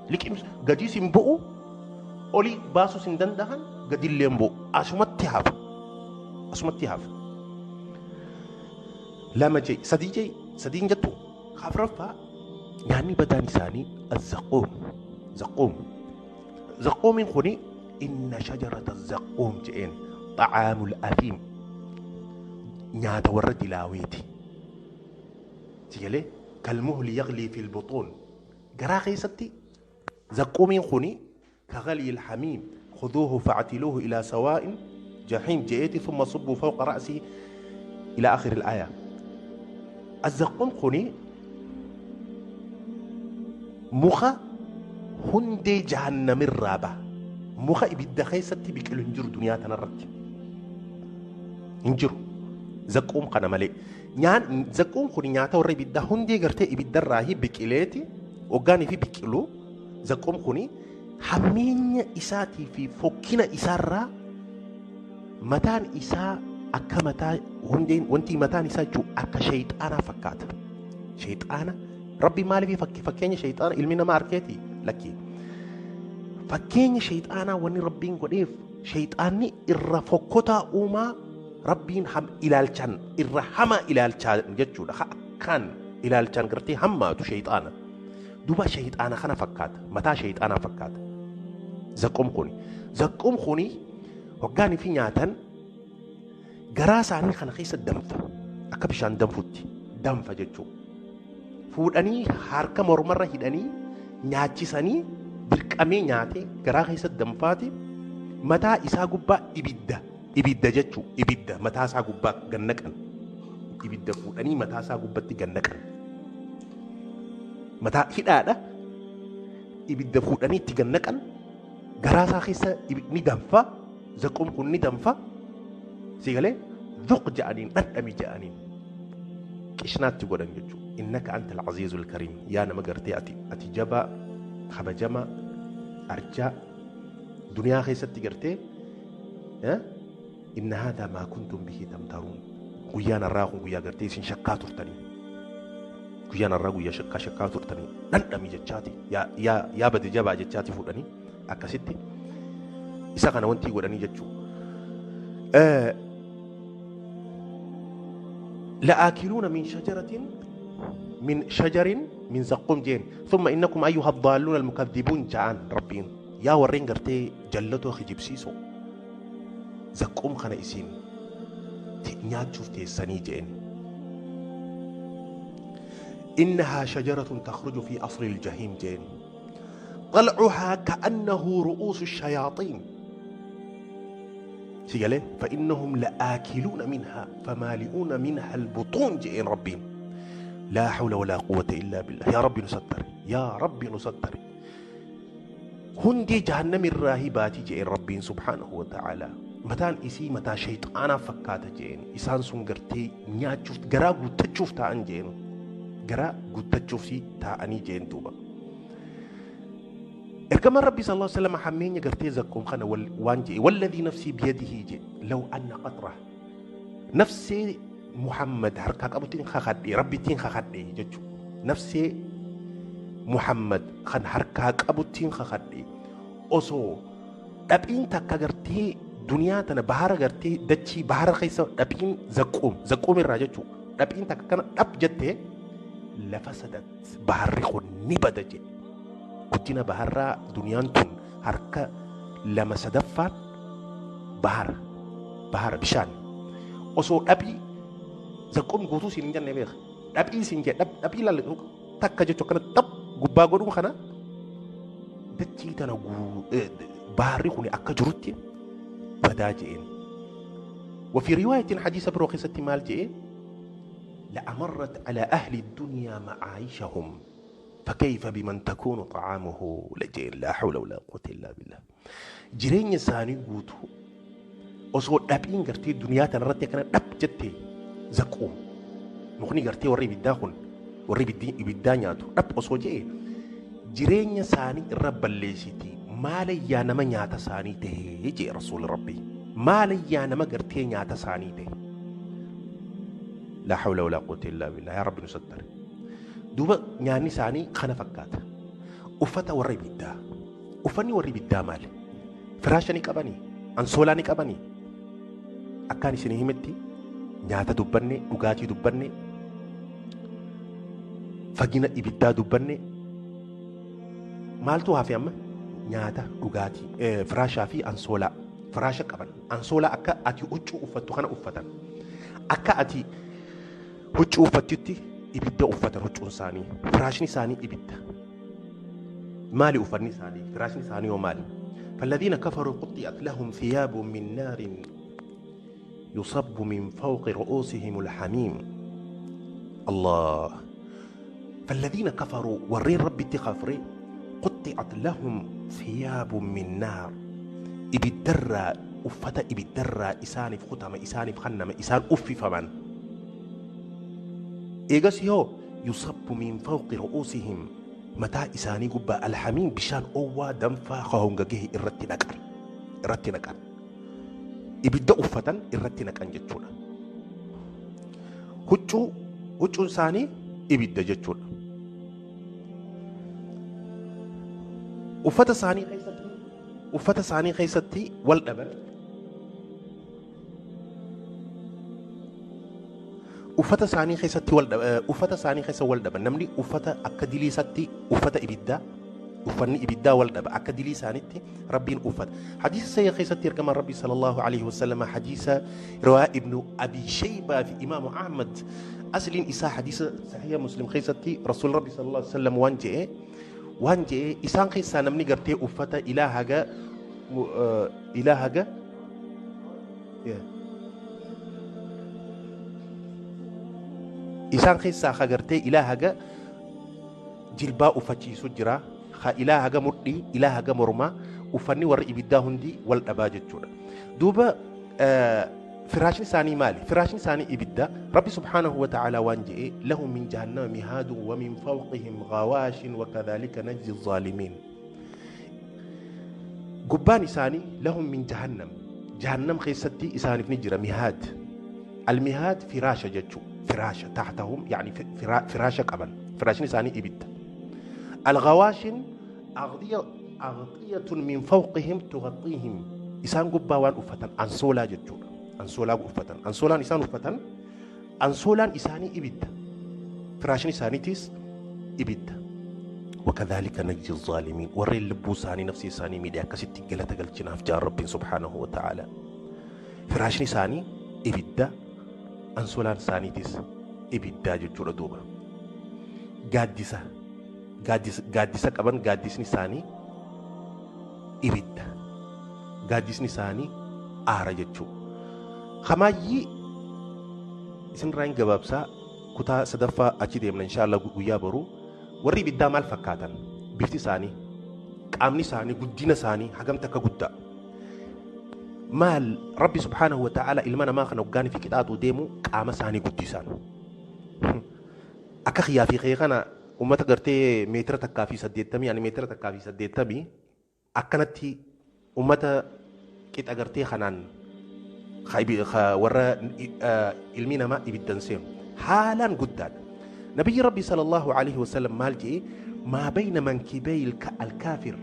Liqimsa gadiis hin bu'u, olii baasuus hin danda'an, gadillee hin bu'u. Asumatti hafa. Asumatti hafa. Lama jee, sadii jee, sadiin jettu. Afuraffaa nyaanni badaan isaanii azzaquum. Zaquum. Zaquumiin kuni inna shajarata zaquum je'een xacaamul afiim. Nyaata warra dilaaweeti. Sigalee kalmuhli yaglii fil butuun. Garaa keessatti zaquumiin kuni kagalii ilhamiim khuduuhu factiluuhu ilaa sawaa'in jahiim je'eeti thumma subbuu fawqa ra'sii ila aakhiri al-aaya. Azzaquum kuni muka hundee jahannamirraa baha. Muka ibidda keessatti biqilu hin jiru duniyaa tanarratti. Hin jiru. Zaquum kana malee. Zaquum kun nyaata warra ibiddaa hundee gartee ibiddarraa biqileeti hoggaanii fi biqilu. Zaquum kuni hammeenya isaatii fi fokkina isaarraa mataan isaa akka mataa hundeen wanti mataan isaa jechuun akka shayxaanaa fakkaata. Shayxaana Rabbi maaliif fakkeenya shayxaana ilmi namaa arkeeti lakki. Fakkeenya shayxaanaa wanni Rabbiin godheef shayxaanni irra fokkotaa uumaa Rabbiin ilaalchaan irra hamaa ilaalchaan jechuudha. Akkaan ilaalchaan gartee hammaatu shayxaana. Duba shayxaana kana fakkaata. Mataa shayxaanaa fakkaata. Zaqqum kuni. Zaqqum kuni hoggaanii fi nyaatan garaa isaanii kana keessa danfa. Akka bishaan danfutti danfa jechuudha. Fuudhanii harka mormarra hidhanii nyaachisanii dirqamee nyaatee garaa keessa danfaati mataa isaa gubbaa ibidda ibidda jechuudha. Ibidda mataa isaa gubbaa gannaqan. Ibidda fuudhanii mataa isaa gubbatti gannaqan. Mataa hidhaadha. Ibidda fuudhanii itti gannaqan. Garaa isaa keessa ni danfa. Zaquum kun ni danfa. Sigalee dhuq jedhaniin dhandhami jedhaniin qishnaatti godhan jechuudha. Innaka anta al-aziizul kariim. Yaa nama gartee ati jabaa kabajamaa arjaa duniyaa keessatti gartee inna haadhaa maa kuntum bihi tamtaruun. Guyyaan har'aa kun guyyaa gartee isin shakkaa turtanii. Guyyaan har'aa guyyaa shakkaa turtanii dhandhami jechaati yaa bade jabaa jechaati fuudhanii akkasitti isa kana wanti godhanii jechuudha. لآكلون من شجرة من شجر من زقوم جين ثم إنكم أيها الضالون المكذبون جعان ربين يا ورين قرتي جلتو خجيب سيسو زقوم خنا إسين تنيات شفتي السني جين إنها شجرة تخرج في أصل الجحيم جين طلعها كأنه رؤوس الشياطين سيقاله فإنهم لآكلون منها فمالئون منها البطون جئين ربهم لا حول ولا قوة إلا بالله. يا ربي نستر، يا ربي نستر. هندي جهنم الراهبات جئين ربهم سبحانه وتعالى. متان إسي متى شيطانا فكاتا جئين إسان سنغرتي نياتشوف غرا قوتتشوف تاان جئين غرا قوتتشوف تااني جئين دوبا. إركما ربي صلى الله عليه وسلم حمين يقرتي زكم خنا وانجي والذي نفسي بيده جي لو أن قطرة نفسي محمد حركة أبو تين خخدي ربي تين خخدي جتشو نفسي محمد خن حركة أبو تين خخدي أصو أبين تكغرتي دنيا تنا بحر غرتي دتشي بحر خيسة أبين زكوم زكوم الراجتشو أبين تككنا أب جتة لفسدت بحر خن نبدجي guddina baharraa duniyaan tun harka lama sadaffaan bahara bishaan osoo dhabii zaqqoom guutuu siin hin jenne beeka dhabii siin jedhe dhabii lalle takka jechuun akkana xap gubbaa godhuun kana dachii tana baharri kun akka jirutti badaa je'een. وفي رواية حديث بروخيسة مال جئ لأمرت على أهل الدنيا معايشهم. فكيف بمن تكون طعامه لجين لا حول ولا قوة إلا بالله. Jireenya isaanii guutuu osoo dhabhiin gartee duniyaa tanarratti akkana dhab jettee zaquum mukni gartee warri ibiddaa kun warri ibiddaa nyaatu dhab osoo je'e jireenya isaanii irra balleessiti maalayyaa nama nyaata isaanii ta'ee jee rasuulli rabbii maalayyaa nama gartee nyaata isaanii ta'e. لا حول ولا قوة إلا بالله يا رب نستر. دوبا nyaanni isaanii kana fakkaata. Uffata warra ibiddaa. Uffanni warri ibiddaa maali? Firaasha ni qabanii? Ansoolaa ni qabanii? Akkaan isinii himetti nyaata dubbanne, dhugaatii dubbanne, fagina ibiddaa dubbanne, maaltu hafe amma? Nyaata, dhugaatii, firaashaa fi ansoolaa. Firaasha qaban. Ansoolaa akka ati huccuu uffattu kana uffatan. Akka ati huccuu uffattutti ibidda uffatan huccuun isaanii. Firaashni isaanii ibidda. Maali uffanni isaanii? Firaashni isaanii hoo maali? فالذين كفروا قطعت لهم ثياب من نار يصب من فوق رؤوسهم الحميم. الله. فالذين كفروا ورين ربي تخافري قطعت لهم ثياب من نار. إبدرا أفتا إبدرا إساني في ختم إساني في خنم إسان أفي فمن إيجاس يو يصب من فوق رؤوسهم متى إساني قبا الحميم بشان أوا دمفا خهونجه إرتنك إرتنك إبدا أفتن إرتنك أنجتشونا هجو هجو إنساني إبدا جتشونا أفتا ساني خيستي أفتا ساني خيستي والأبن uffata isaanii keessatti wal uffata isaanii keessa wal dhaban namni uffata akka dilii isaatti uffata ibiddaa uffanni ibiddaa wal dhaba akka dilii isaaniitti rabbiin uffata. Hadiisa sayya keessatti ergamaan rabbii sallallahu alaihi wasallam hadiisa riwaa ibnu abi shaybaa fi imaamu ahmad asliin isaa hadiisa sahiha muslim keessatti rasuul rabbii sallallahu alaihi wasallam waan je'e isaan keessaa namni gartee uffata ilaa haga isaan keessaa ka gartee ilaa haga jilbaa uffachiisu jira ka ilaa haga mudhii ilaa haga mormaa uffanni warri ibiddaa hundi wal dhabaa jechuudha. Duuba firaashni isaanii maali? Firaashni isaanii ibidda. Rabbi subhaanahu wa ta'aalaa waan je'e lahum min jahannama mihaadun wa min fawqihim ghawaashin wa kadhaalika najzi zaalimiin. Gubbaan isaanii lahum min jahannam jahannam keessatti isaaniif ni jira mihaad. Almihaad firaasha jechuudha. فراشة تحتهم يعني فراشة قبل فراشة ثاني إبد. الغواشن أغطية من فوقهم تغطيهم إسان قباوان أفتن أنسولا جتشون أنسولا أفتن أنسولا إسان أفتن أنسولا إساني إبد فراشة ثاني تيس إبد. وكذلك نجزي الظالمين وري اللبوساني نفسي ثاني ميديا كستي قلت قلتنا في جار رب سبحانه وتعالى. فراشة ثاني إبد ansolaan isaaniitis ibiddaa jechuudha duuba. Gaaddisa gaaddisa qaban gaaddisni isaanii ibidda. Gaaddisni isaanii aara jechuudha. Hamaayyii isinirraa hin gabaabsaa kutaa sadaffaa achi deemna inshaallah guyyaa boruu. Warri ibiddaa maal fakkaatan? Bifti isaanii, qaamni isaanii, guddina isaanii hagam takka guddaa. Maal rabbi subhaanahu wa ta'ala ilma namaa kana hoggaanii fi qixaaxuu deemu qaama isaanii guddisaan. Akka xiyyaa fi xiyya kana uummata gartee meetira 1.80 ani meetira 1.80 akkanatti uummata qixa gartee kanaan warra ilmi namaa ibiddan seenu haalaan guddaadha. Nabiyyi rabbi sallallahu alaihi wasallam maal jedhee maa bayna mankibay alkaafir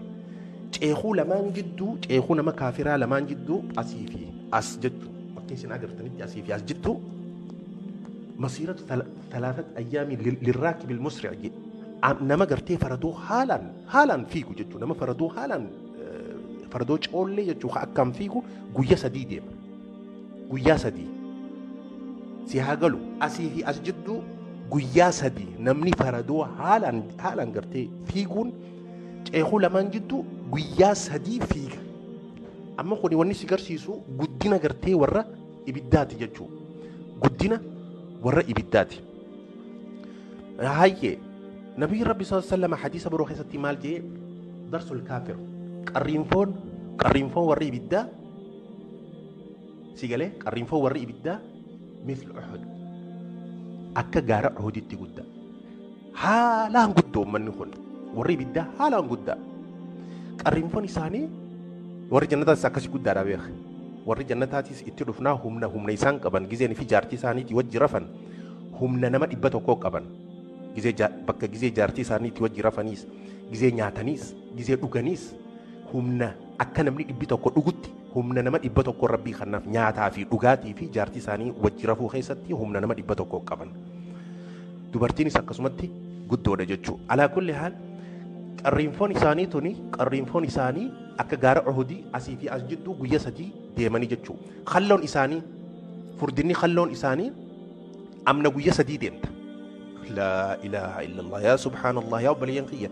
ceekuu lamaan jidduu ceekuu nama kaafiraa lamaan jidduu asii fi as jechuu bakka isin agartanitti asii fi as jidduu masiiratu 3 ayyaami lirraakib almusri' nama gartee faradoo haalaan fiigu jechuu nama faradoo haalaan faradoo coollee jechuu akkam fiigu guyyaa 3 deema guyyaa 3 si haa galu asii fi as jidduu guyyaa 3 namni faradoo haalaan gartee fiiguun ceekuu lamaan jidduu guyyaa 3 fiiga. Amma kuni wanni si garsiisu guddina gartee warra ibiddaati jechuudha. Guddina warra ibiddaati. Hayyee Nabiyyi Rabbi sallallahu alaihi wasallam hadiisa biroo keessatti maal jee? Darsul kaafir qarriinfoon warri ibiddaa si galee qarriinfoon warri ibiddaa mithlu Uhud akka gaara Uhuditti guddaa. Haalaan guddoo ummanni kun warri ibiddaa haalaan guddaa. Qarriinfoon isaanii warri jannataatis akkasii guddaadha beeka. Warri jannataatis itti dhufnaa humna isaan qaban gizeen fi jaartii isaaniitii wajji rafan humna nama 100 qaban. Gizee bakka gizee jaartii isaaniitii wajji rafaniis gizee nyaataniis gizee dhuganiis humna akka namni 100 dhugutti humna nama 100 rabbii kanaaf nyaataa fi dhugaatii fi jaartii isaanii wajji rafuu keessatti humna nama 100 qaban. Dubartiinis akkasumatti guddoodha jechuudha. Alaa kulli haal qarriinfoon isaanii tuni qarriinfoon isaanii akka gaara Uhudii asii fi as jidduu guyya 3 deemanii jechuudha. Kalloon isaanii furdinni kalloon isaanii amna guyya 3 deemta. Laa ilaaha illallah yaa subhaanallah yaa obboleeyyan kiyya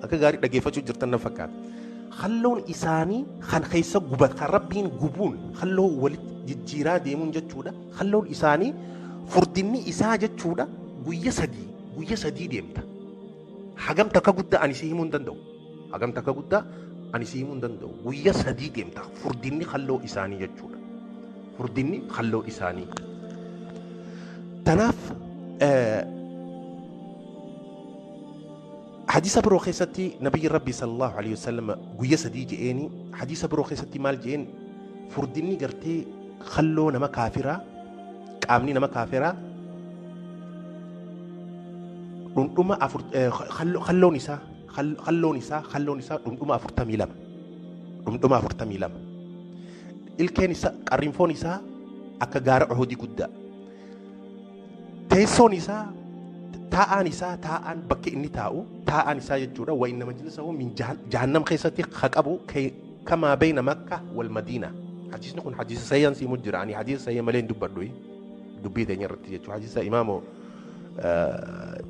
akka gaarii dhageeffachuu jirtan na fakkaata. Kalloon isaanii kan keessa gubat kan rabbiin gubuun kalloo walitti jijjiiraa deemuun jechuudha. Kalloon isaanii furdinni isaa jechuudha guyya 3 deemta. Hagam takka guddaa ani si himuu hin danda'u. Hagam takka guddaa ani si himuu hin danda'u. Guyya 3 deemta furdinni kalloo isaanii jechuudha. Furdinni kalloo isaanii. Tanaaf hadiisa biroo keessatti nabiyyi Rabbi sallallahu alaihi wasallam guyya 3 je'eeni hadiisa biroo keessatti maal je'een furdinni gartee kalloo nama kaafiraa qaamni nama kaafiraa dhundhuma 4 kalloon isaa dhundhuma 42 dhundhuma 42 ilkeen isaa qarriinfoon isaa akka gaara Uhudii guddaa. Teessoon isaa taa'aan isaa taa'aan bakki inni taa'u taa'aan isaa jechuudha wa inna majlisahu min jahannam keessatti haqabu kamaa bayna Makka wal Madiina. Hadiisni kun hadiisa sayyaan siimu jira ani hadiisa sayyaa malee hin dubbadhu dubbii teenya irratti jechuudha. Hadiisa imaamu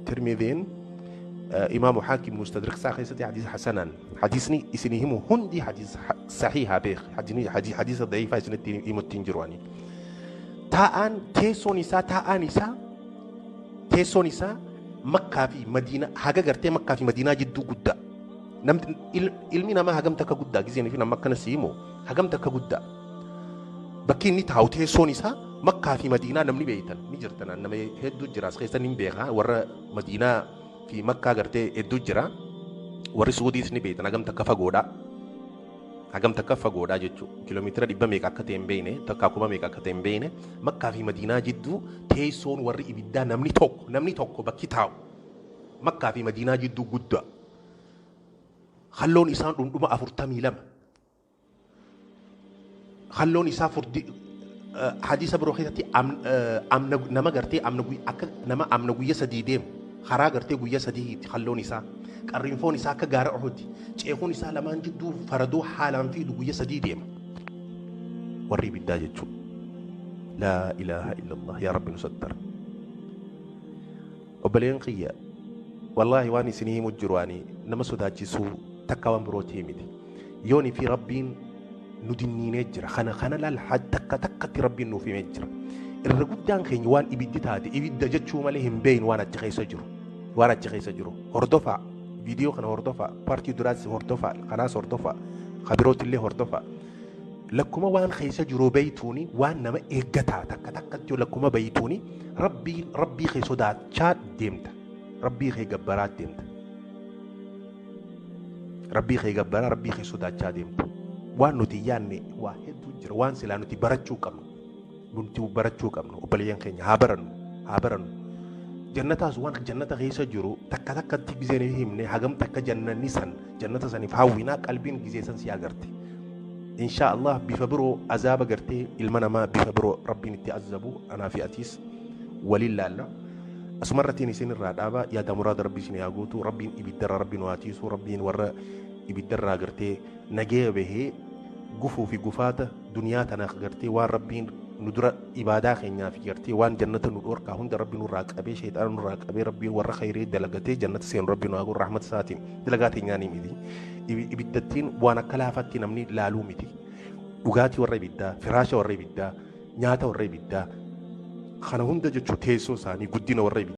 Tirmidhiin imaamu Haakim Mustadrik isaa keessatti hadiisa hasanaan hadiisni isinii himu hundi hadiisa sahiihaa beek hadiisa da'iifaa isinitti himutti hin jiru ani. Taa'aan teessoon isaa taa'aan isaa teessoon isaa Makkaa fi Madiinaa haga gartee Makkaa fi Madiinaa jidduu guddaa. Namni ilmi namaa hagam takka guddaa gizeen fi nama akkana si himu hagam takka guddaa. Bakki inni taa'u teessoon isaa Makkaa fi Madiinaa namni beektan ni jirtan nama hedduu jira as keessa ni beeka warra Madiinaa fi Makkaa gartee hedduu jira warri Suudiis ni beektan hagam takka fagoodha. Hagam takka fagoodha jechuudha. Kiiloomeetira 100 meeqa akka ta'e hin beekne takka 1000 meeqa akka ta'e hin beekne Makkaa fi Madiinaa jidduu teessoon warri ibiddaa namni tokko bakki taa'u Makkaa fi Madiinaa jidduu guddaa. Halloon isaan dhundhuma 42. Halloon isaa furdi hadiisa biroo keessatti amna nama gartee amna akka nama amna guyya 3 deemu karaa gartee guyya 3 halloon isaa qarriinfoon isaa akka gaara Uhudi ceekuun isaa lamaan jidduu faradoo haalaan fiidu guyya 3 deema. Warri ibiddaa jechuudha. Laa ilaaha illallah yaa Rabbi nu sattar. Obboleen kiyya wallaahi waan isinii himu jiru ani nama sodaachisuu takka waan birootii miti. Yooni fi Rabbiin nu dinniinee jira. Kana laal takka takkatti Rabbiin nuuf himee jira. Irra guddaan keenya waan ibiddi taate ibidda jechuu malee hin beeknu waan achi keessa jiru. Waan achi keessa jiru. Hordofaa. Viidiyoo kana hordofaa. Paartii duraas hordofaa. Kanaas hordofaa. Kabirootillee hordofaa. Lakkuma waan keessa jiru beeytuuni waan nama eeggataa takka takkatti lakkuma beeytuuni rabbii kee sodaachaa deemta. Rabbii kee gabbaraa deemta. Rabbii kee gabbaraa rabbii kee sodaachaa deemta. Waan nuti yaanne waa hedduu jira waan silaa nuti barachuu qabnu. Nuti barachuu qabnu obboleeyyan keenya haa barannu haa barannu. Jannataas waan jannata keessa jiru takka takkatti gizeen hin himne hagam takka jannanni san jannata saniif hawwinaa qalbiin gizee san si agarti. Insha Allah bifa biroo azaaba gartee ilma namaa bifa biroo rabbiin itti azabu anaa fi atiis waliin laalla. Asumarrattiin isin irraa dhaaba yaada muraada rabbii isin haa guutu rabbiin ibiddarra rabbiin waa tiisu rabbiin warra ibiddarraa gartee nagee bahee gufuu fi gufaata duniyaa tanaaf gartee waan rabbiin nu dura ibaadaa keenyaa fi gartee waan jannata nu dhorkaa hunda rabbi nurraa qabee sheexaana nurraa qabee rabbiin warra khayrii dalagatee jannata seenu rabbi nu haa godhu rahmata isaatiin dalagaa teenyaanii miti. Ibiddattiin waan akka laafaatti namni laaluu miti. Dhugaatii warra ibiddaa, firaasha warra ibiddaa, nyaata warra ibiddaa kana hunda jechuun teessoo isaanii guddina warra ibiddaa.